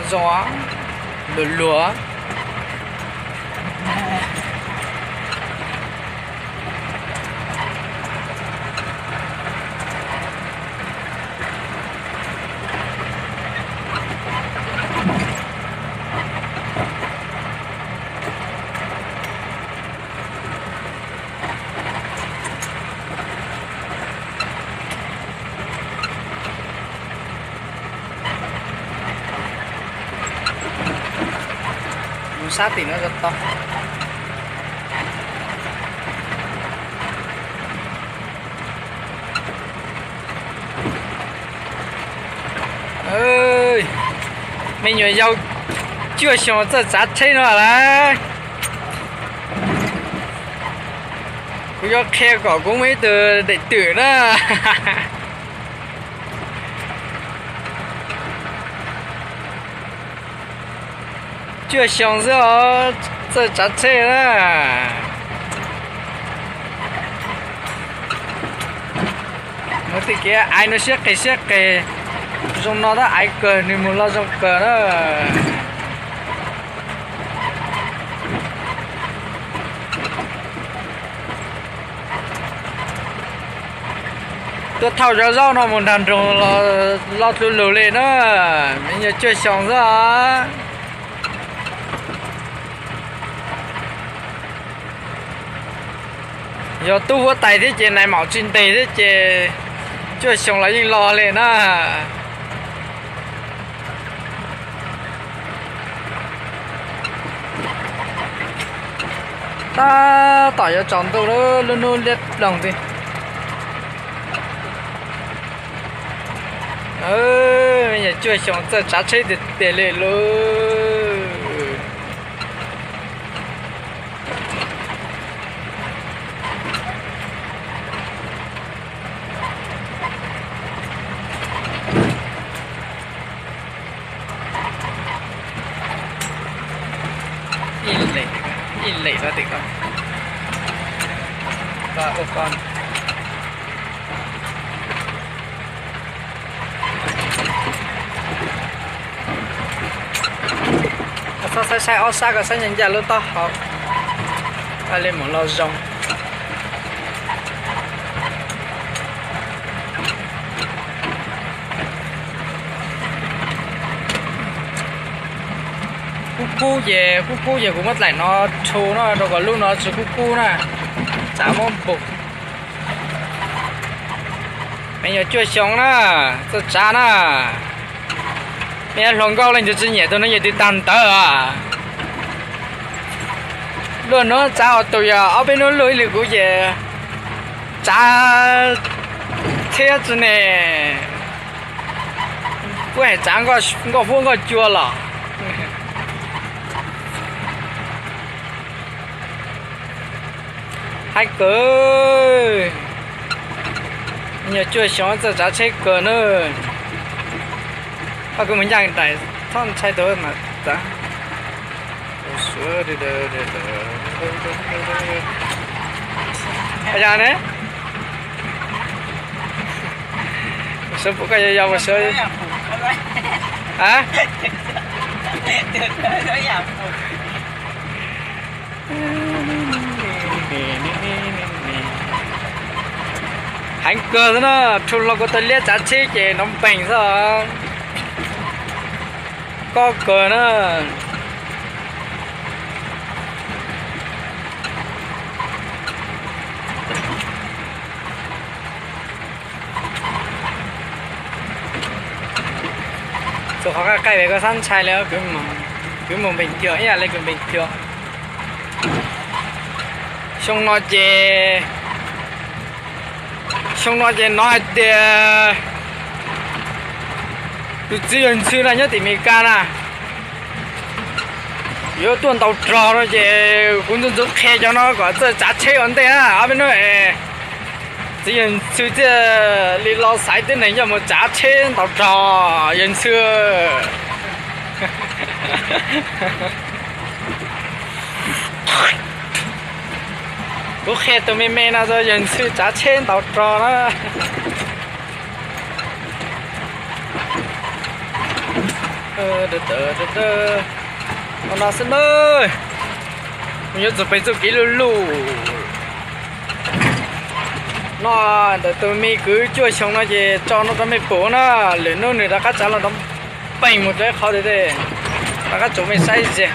Zoo, luag luag. Mus sab tim no tau. Me nyuam yaus cuaj xyoos txawj tsav tsheb no lawm. Kuv yuav qhia kom kuv muaj ib tug daim twm na. Cuaj xyoo xwb os, txawj tsav tsheb na. Mus tej kev aiv no siab qis siab qis, zoo no tab aiv kawg, nws mus los zoo kawg na. Tuaj thauj zov zaub no mus nrag nroog los txhua lug li na, me nyuam cuaj xyoos xwb os. Yog tub huab tais thiab ces nais maum tsis ntes thiab ces cuaj xyoo los yeej los li na. Tab tom yuav tsaus ntuj lawm, lub hnub liab ploog tiag. Me nyuam cuaj xyoos txawj tsav tsheb tiag tiag li lauj. Ib leeg, ib leeg no tim ko, ua ko. Txhob saib saib ob sab ko, saib ncaj ncaj lub taub hau, li mus los zoo. Kub kub ces, kub kub ces kuv muab dlaim no rhu no rau kom lub no tsis kub kub na, tsav muab npug. Me nyuam cuaj xyoo na, txawj tsav na. Me hluas nkauj leej twg tsis nyiam tus no yog tus tag ntawd. Luag hnub tsav, tus yog ob peb hnub luag ib li kuv ces tsav thiab tsis ne. Kuv hais tsav nkoj huab nkoj cua los. Haib kawg, me nyuam cuaj xyoo txawj tsav tsheb kawg na. Koj kuv mus ncaj nraim txhob ntshai tus mas txav. Yog ne, sawv puas koj yog yog mus sawv. Heev kawg xwb na, rhu hlo kuv tau liab tsav tsheb ces nov npeeg xwb. Koj kawg na. Txog qhov qaij qaij pem koj xav ntshai li, kwv mus npeeg cuag ib yam li kwv npeeg cuag. Xyoo no ces, xyoo no ces hnov hais tias tus txiv yawg ntxhw na nyob tim Meskas na yuav tuaj ntaus rog no ces kuv ntxub ntxub qhia cov no kom txawj tsav tsheb ua ntej na ob peb hnub es txiv yawg ntxhw thiaj li los xaiv tib neeg coj mus tsav tsheb ntaus rog yawg ntxhw. Kuv qhia tus me me no yawg ntxhw tsav tsheb ntaus rog na. Ntawm tawm, ntawm tawm, no no xwb na. Mus yuav txog pem txuj kev luj luj no. Ntawm tus me kwv cuaj xyoo no ces tso no rau mej pum na. Lwm hnub nws rov qab tsav los rov peem mus rau ib qhov tiag tiag, rov qab tso mej saib ze.